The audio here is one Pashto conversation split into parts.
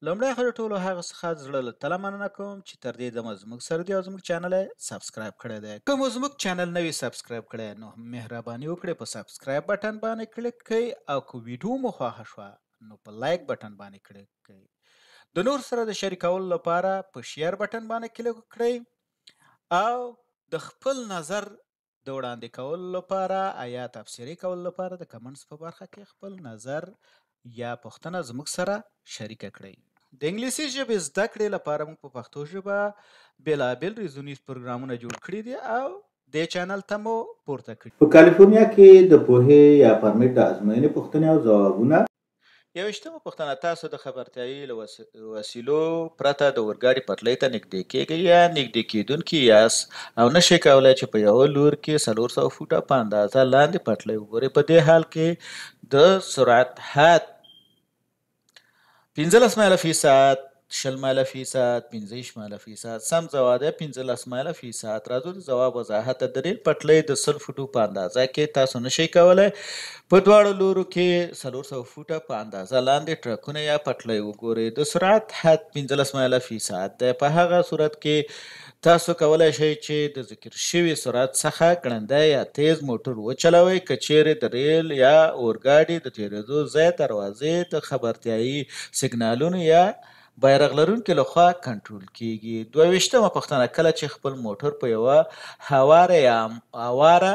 لومړی خو له ټولو هغو څخه د زړه له تله مننه کوم چې تر دې دمه زموږ سره دي او زموږ چینل یې سبسکرایب کړی دی. که مو زموږ چینل نه وي سبسکرایب کړی نو مهرباني وکړئ په سبسکرایب بټن باندې کلیک کړئ او که ویډیو مو خوښه شوه نو په لایک بټن باندې کلیک کړئ. د نور سره د شریکولو لپاره په شیر بټن باندې کلیک وکړئ او د خپل نظر د وړاندې کولو لپاره یا تبصرې کولو لپاره د کمنټس په برخه کې خپل نظر یا پوښتنه زموږ سره شریکه کړئ. د انګلیسي ژبې زده کړې لپاره موږ په پښتو ژبه بېلابېل روزنیز پروګرامونه جوړ کړي دي او دې چینل ته مو پورته کړي. په کالیفورنیا کې د پوهې یا پرمیټ د ازموینې پوښتنې او ځوابونه. یوویشتمه پوښتنه، تاسو د خبرتیايي له وسیلو پرته د اورګاډي پټلۍ ته نږدې کېږئ یا نږدې کېدونکي یاست او نه شئ کولای چې په یوه لور کې 400 فوټه په اندازه لاندې پټلۍ وګورئ، په دې حال کې د سرعت حد 15 مایله فی ساعت، 20 مایله فی ساعت، 25 مایله فی ساعت. سم ځواب دی 15 مایله فی ساعت. راځو د ځواب وضاحت ته. د ریل پټلۍ د 100 فوټو په اندازه کې تاسو نشئ کولی په دواړو لورو کې 400 فوټه په اندازه لاندې ټرکونه یا پټلۍ وګورئ. د سرعت حد 15 مایله فی ساعت دی. په هغه صورت کې تاسو کولی شئ چې د ذکر شوي سرعت څخه ګړندی یا تیز موټر وچلوئ که چیرې د ریل یا اورګاډي د تیریدو ځای دروازې د خبرتیايي سیګنالونو یا بیرغ لرونکي لخوا کنټرول کیږي. 22مه پوښتنه، کله چې خپل موټر په یوه هواره یا اواره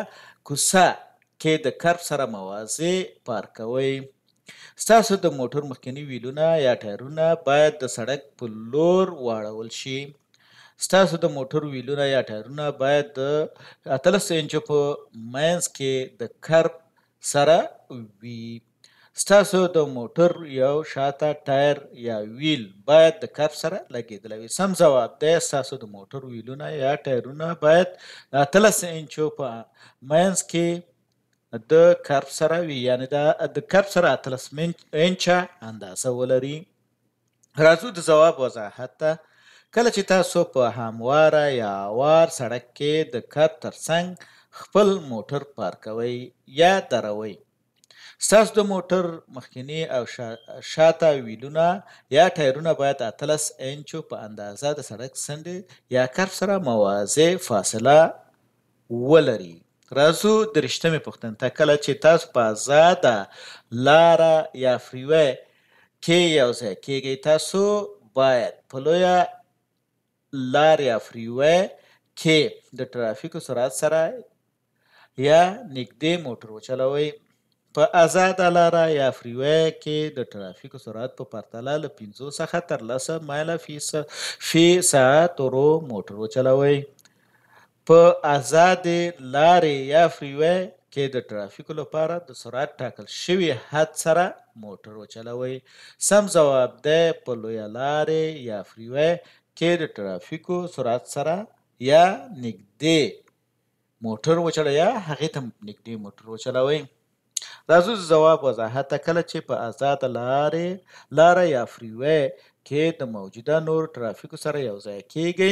کوڅه کې د کرب سره موازي پارک کوئ، ستاسو د موټر مخکني ویلونه یا ټایرونه باید د سړک په لور واړول شي. ستاسو د موټر ویلونه یا ټایرونه باید د 18 انچو په منځ کې د کرب سره وي. ستاسو د موټر یو شاته ټایر یا ویل باید د کرب سره لګېدلی وي. سم ځواب دی ستاسو د موټر ویلونه یا ټایرونه باید د 18 انچو په منځ کې د کرب سره وي، یعنې د کرب سره 18 انچه اندازه ولري. راځو د ځواب وضاحت ته. کله چې تاسو په همواره یا اوار سړک کې د کرب ترڅنګ خپل موټر پارکوئ یا دروئ، ستاسو د موټر مخکني او شاته ویلونه یا ټایرونه باید 18 انچو په اندازه د سړک څنډې یا کرب سره موازي فاصله ولري. راځو 23مې پوښتنې ته. کله چې تاسو په ازاده لاره یا فریوی کې یو ځای کېږئ، تاسو باید په لویه لار یا فریوی کې د ترافیکو سرعت سره یا نږدې موټر وچلوئ. په ازاده لاره یا فریوی کې د ترافیکو سرعت په پرتله له 5 څخه تر 10 مایله فی ساعت ورو موټر وچلوئ. په ازادې لارې یا فریوی کې د ترافیکو لپاره د سرعت ټاکل شوي حد سره موټر وچلوئ. سم ځواب دی په لویه لارې یا فریوی کې د ترافیکو سرعت سره یا نږدې موټر وچلوئ یا هغې ته نږدې موټر وچلوئ. راځو د ځواب وضاحت ته. کله چې په ازاده لاره یا فریوی کې د موجوده نورو ترافیکو سره یو ځای کېږئ،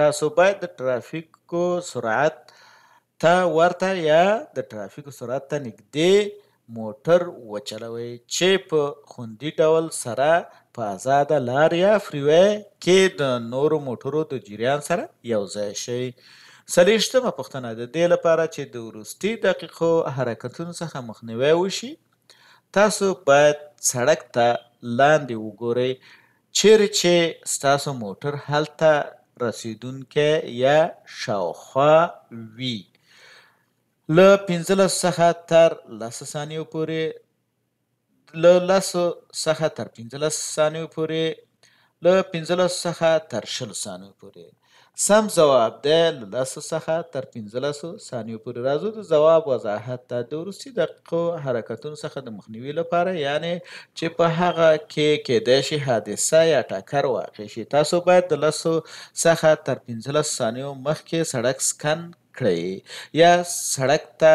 تاسو باید د ترافیکو سرعت ته ورته یا د ترافیکو سرعت ته نږدې موټر وچلوئ چې په خوندي ډول سره په ازاده لار یا فریوی کې د نورو موټرو د جریان سره یو ځای شئ. 24مه پوښتنه، د دې لپاره چې د وروستي دقیقو حرکتونو څخه مخنیوی وشي، تاسو باید سړک ته لاندې وګورئ چیرې چې ستاسو موټر هلته رسیدونکی یا شاوخوا وي. له 15 څخه تر 10 ثانیو پورې، له 10 څخه تر 15 ثانیو پورې، له 15 څخه تر 20 ثانیو پورې. سم ځواب دی له 10 څخه تر 15 ثانیو پورې. راځو د ځواب وضاحت ته. د وروستي دقیقو حرکتونو څخه د مخنیوي لپاره، یعنې چې په هغه کې کېدای شي حادثه یا ټکر واقع شي، تاسو باید د 10 څخه تر 15 ثانیو مخکې سړک سکن کړئ یا سړک ته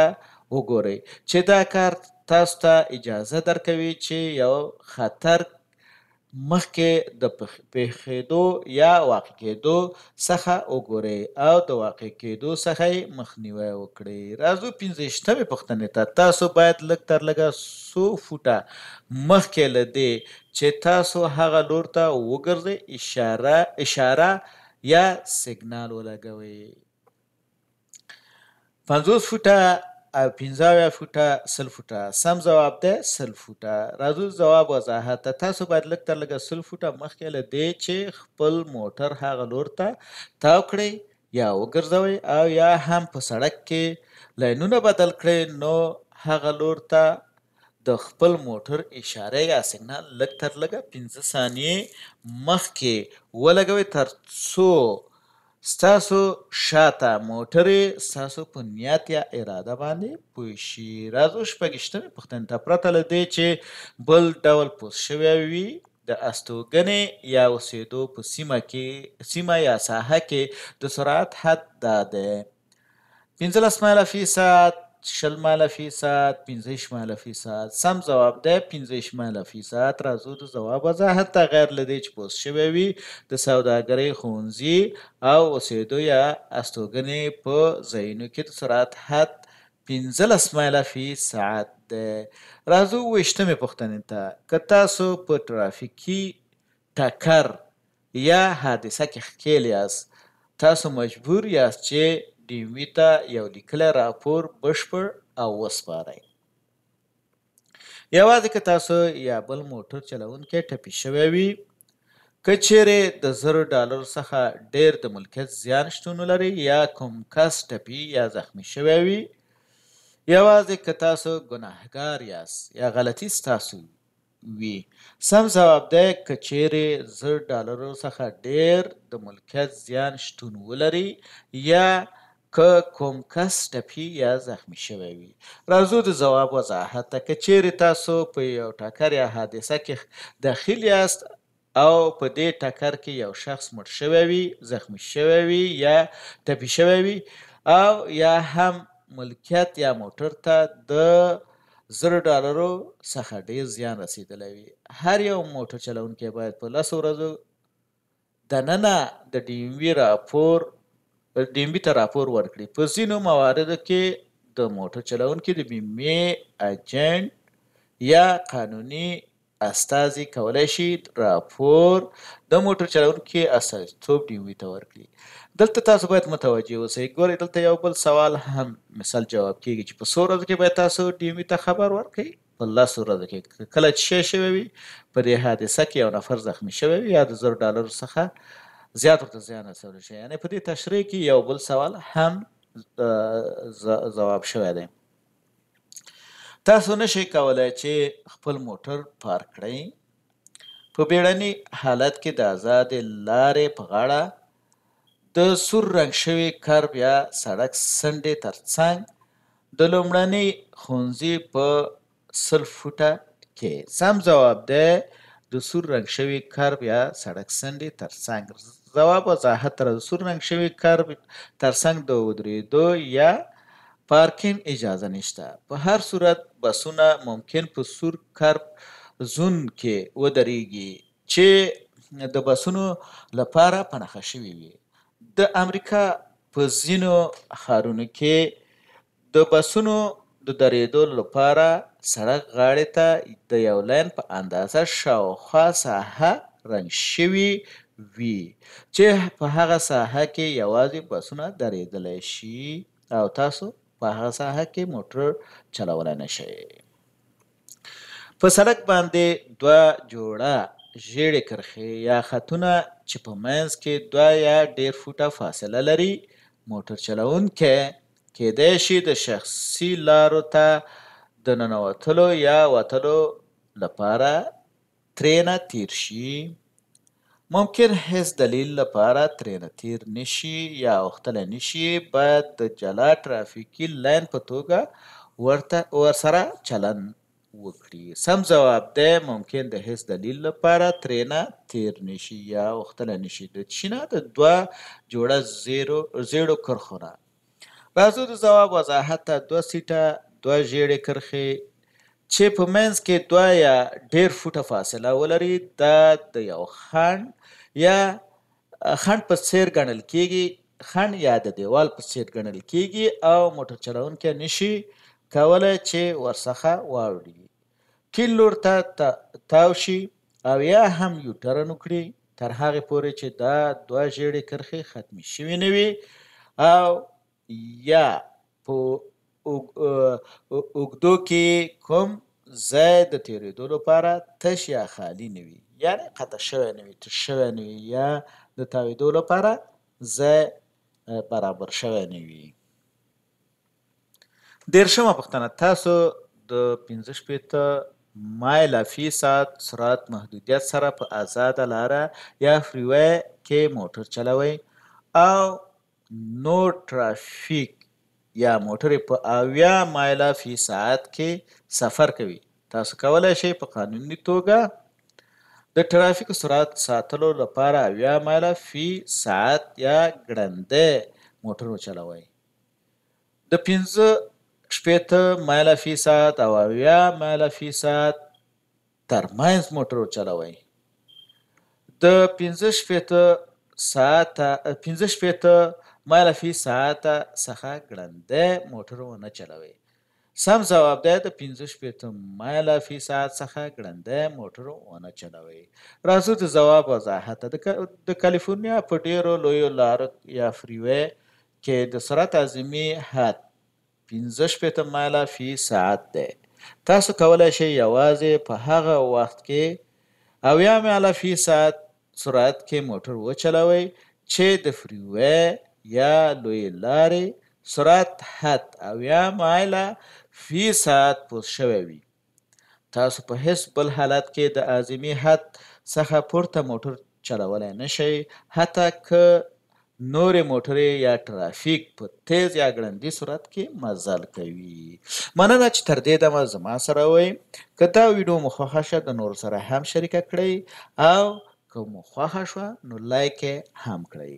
وګورئ، چې دا کار تاسو ته اجازه درکوي چې یو خطر مخکې د پېښېدو یا واقع کېدو څخه وګورئ او د واقع کېدو څخه یې مخنیوی وکړئ. راځو 25مې پوښتنې ته. تاسو باید لږ تر لږه څو فوټه مخکې له دې چې تاسو هغه لور ته وګرځئ اشاره یا سیګنال ولګوئ. 50 فوټه او 75 فوټه 100 فوټه. سم ځواب دی 100 فوټه. راځو ځواب وضاحت ته. تاسو باید لږ تر لږه 100 فوټه مخکې له دې چې خپل موټر هغه لور ته تاو کړئ یا وګرځوئ او یا هم په سړک کې لاینونه بدل کړئ، نو هغه لور ته د خپل موټر اشاره یا سیګنال لږ تر لږه 5 ثانیې مخکې ولګوئ، تر څو ستاسو شاته موټرې ستاسو په نیت یا اراده باندې پوه شي. راځو 26مې پوښتنې ته. پرته له دې چې بل ډول پوست شوی وي، د استوګنې یا اوسېدو په سیمه یا ساحه کې د سرعت حد دا دی: 15 مایله فی ساعت، 20 مایله فی ساعت، 25 مایله فی ساعت. سم ځواب دی 25 مایله فی ساعت. راځو د ځواب وضاحت ته. غیر له دې چې پوست شوی وي، د سوداګرۍ، ښوونځي او اوسېدو یا استوګنې په ځایونو کې د سرعت حد 15 مایله فی ساعت دی. راځو 27مې پوښتنې ته. که تاسو په ترافیکي ټکر یا حادثه کې ښکېل یاست، تاسو مجبور یاست چې ډي ام وي ته یو لیکلی راپور بشپړ او وسپارئ. یوازې که تاسو یا بل موټر چلوونکی ټپي شوی وي، که چیرې د $1000 څخه ډېر د ملکیت زیان شتون ولري یا کوم کس ټپي یا زخمی شوی وي، یوازې که تاسو ګناهګار یاست یا غلطي ستاسو وي. سم ځواب دی که چیرې $1000 څخه ډېر د ملکیت زیان شتون ولري یا که کوم کس ټپي یا زخمی شوی وي. راځو د ځواب وضاحت ته. که چیرې تاسو په یو ټکر یا حادثه کې دخیل یاست او په دې ټکر کې یو شخص مړ شوی وي، زخمی شوی وي یا ټپي شوی وي، او یا هم ملکیت یا موټر ته د $1000 څخه ډېر زیان رسېدلی وي، هر یو موټر چلوونکی باید په 10 ورځو دننه د ډي ام وي راپور ډي ام وي ته راپور ورکړي. په ځینو مواردو کې د موټر چلوونکي د بیمې اجنټ یا قانوني استازي کولی شي راپور د موټر چلوونکي استازیتوب ډي ام وي ته ورکړي. دلته تاسو باید متوجه اوسئ. ګورئ دلته یو بل سوال هم مثال جواب کیږي چې په څو ورځو کې باید تاسو ډي ام وي ته خبر ورکړئ؟ په 10 ورځو کې. کله چې شی شوی وي، په دې حادثه کې یو نفر زخمی شوی وي یا د $1000 څخه زیات ورته زیان رسولی شي. یعنې په دې تشریح کې یو بل سوال هم ځواب شوی دی. تاسو نشئ کولی چې خپل موټر پارک کړئ. په بیړني حالت کې د ازادې لارې په غاړه د سور رنګ شوي کرب یا سړک څنډې ترڅنګ د لومړني ښوونځي په 100 فوټه کې. سم ځواب دی د سور رنګ شوي کرب یا سړک څنډې ترڅنګ. ځواب وضاحت تر د سور رنګ شوي کرب ترڅنګ د ودرېدو یا پارکینګ اجازه نشته. په هر صورت بسونه ممکن په سور کرب زون کې ودرېږي چې د بسونو لپاره په نښه شوي وي. د امریکا په ځینو ښارونو کې د بسونو د درېدو لپاره سړک غاړې ته د یو لاین په اندازه شاوخوا ساحه رنګ شوي وي چې په هغه ساحه کې یوازې بسونه درېدلی شي او تاسو په هغه ساحه کې موټر چلولی نه شئ. په سړک باندې دوه جوړه ژیړې کرښې یا خطونه چې په منځ کې 2 یا ډېر فوټه فاصله لري، موټر چلوونکی کېدای شي د شخصي لارو ته د ننوتلو یا وتلو لپاره ترېنه تېر شي. ممکن هیڅ دلیل لپاره ترېنه تېر نشي یا اوښتلی نشي، باید د جلا ترافیکي لاین په توګه ورسره چلند وکړي. سم ځواب دی ممکن د هیڅ دلیل لپاره ترېنه تېر نشي یا اوښتلی نشي، د څه نه؟ د دوه جوړه زیړو کرښو نه. راځو د ځواب وضاحت ته. 2 سیټه دوه ژیړې کرښې چې په منځ کې 2 یا ډېر فوټه فاصله ولري، دا د یو خنډ یا خنډ په څېر ګڼل کېږي، خنډ یا د دیوال په څېر ګڼل کېږي او موټر چلوونکی نشي کولی چې ورڅخه واوړي، کیڼ لور ته تاو شي او یا هم یوټرن وکړي، تر هغې پورې چې دا 2 ژېړې کرښې ختمې شوې نه وي او یا په اوږدو کې کوم ځای د تېرېدو لپاره تش یا خالي نه وي، یعنې قطع شوی نه وي، تش شوی نه وي یا د تاوېدو لپاره ځای برابر شوی نه وي. 30مه پوښتنه، تاسو د 65 مایله فی ساعت سرعت محدودیت سره په ازاده لاره یا فریوی کې موټر چلوئ او نور ترافیک یا موټرې په 70 مایله فی ساعت کې سفر کوي. تاسو کولی شئ په قانوني توګه د ترافیکو سرعت ساتلو لپاره 70 مایله فی ساعت یا ګړندی موټر وچلوئ. د 65 مایله فی ساعت او 70 مایله فی ساعت ترمنځ موټر وچلوئ. د 65 مایله فی ساعت څخه ګړندی موټر ونه چلوئ. سم ځواب دی د 65 مایله فی ساعت څخه ګړندی موټر ونه چلوئ. راځو د ځواب وضاحت ته. د کالیفورنیا په ډېرو لویو لارو یا فریوی کې د سرعت اعظمي حد 65 مایله فی ساعت دی. تاسو کولی شئ یوازې په هغه وخت کې 70 مایله فی ساعت سرعت کې موټر وچلوئ چې د فریوی یا لویې لارې سرعت حد 70 مایله فی ساعت پوسټ شوی وي. تاسو په هیڅ بل حالت کې د اعظمي حد څخه پورته موټر چلولی نه شئ، حتی که نورې موټرې یا ترافیک په تیز یا ګړندي سرعت کې مزل کوي. مننه چې تر دې دمه زما سره وئ. که دا ویډیو مو خوښه شوه د نورو سره هم شریکه کړئ او که مو خوښه شوه نو لایک یې هم کړئ.